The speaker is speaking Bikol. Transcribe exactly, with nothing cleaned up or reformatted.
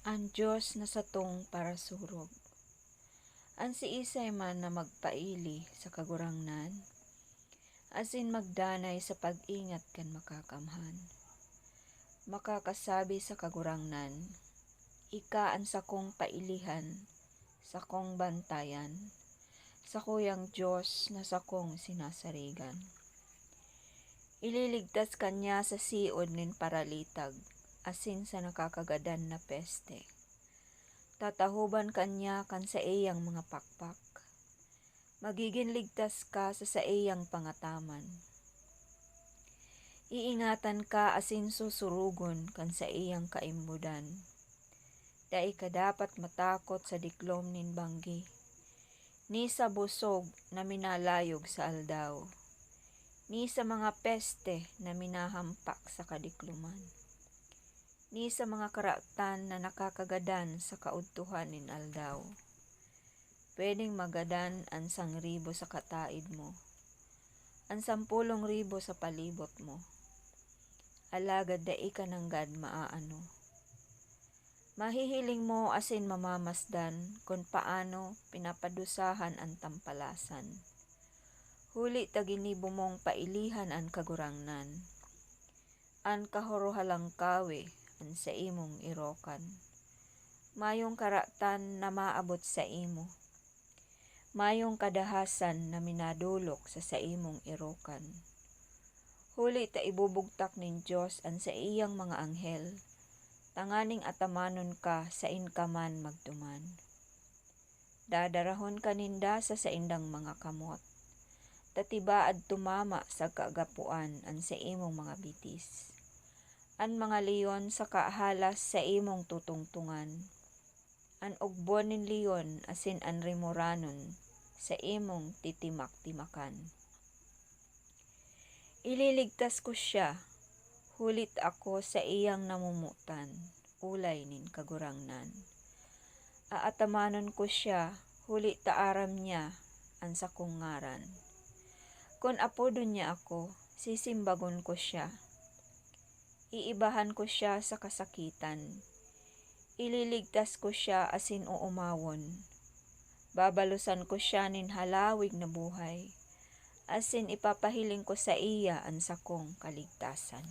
An Dios na satong parasurog. An siisay man na magpaili sa Kagurangnan, asin magdanay sa pag-ingat kan Makakamhan, makakasabi sa Kagurangnan, "Ika an sakong pailihan, sakong bantayan, sakuyang Dios na sakong sinasarigan." Ililigtas ka niya sa siod nin paralitag asin sa nakakagadan na peste. Tatahoban ka niya kan saiyang mga pakpak. Magigin ligtas ka sa saiyang pangataman. Iingatan ka asin susurugon kan saiyang kaimbodan. Dai ka dapat matakot sa diklom nin banggi, ni sa busog na minalayog sa aldaw, ni sa mga peste na minahampak sa kadikloman, ni sa mga karatan na nakakagadan sa kaudtohan nin aldaw. Pwedeng magadan an sangribo sa kataed mo, an sampolong ribo sa palibot mo, alagad dai ka nanggad maaano. Mahihiling mo asin mamamasdan kun paano pinapadusahan an tampalasan, huli ta ginibo mong pailihan an Kagurangnan. An kahuruhalangkawe an saimong erokan. Mayong karatan na maabot saimo. Mayong kadahasan na minadolok sa saimong erokan. Huli ta ibubugtak nin Dios an saiyang mga anghel, tanganing atamanon ka sain ka man magduman. Dadarahon ka ninda sa saindang mga kamot, ta tibaad tumama sa kagapoan an saimong mga bitis. An mga leon saka halas saimong tutungtungan, an ugbon nin leon asin an rimoranon saimong titimak-timakan. Ililigtas ko siya, huli ta ako saiyang namomotan, olay nin Kagurangnan. Aatamanon ko siya, huli ta aram niya an sakong ngaran. Kun apodon niya ako, sisimbagon ko siya. Iibahan ko siya sa kasakitan. Ililigtas ko siya asin oomawon. Babalosan ko siya nin halawig na buhay, asin ipapahiling ko saiya an sakong kaligtasan.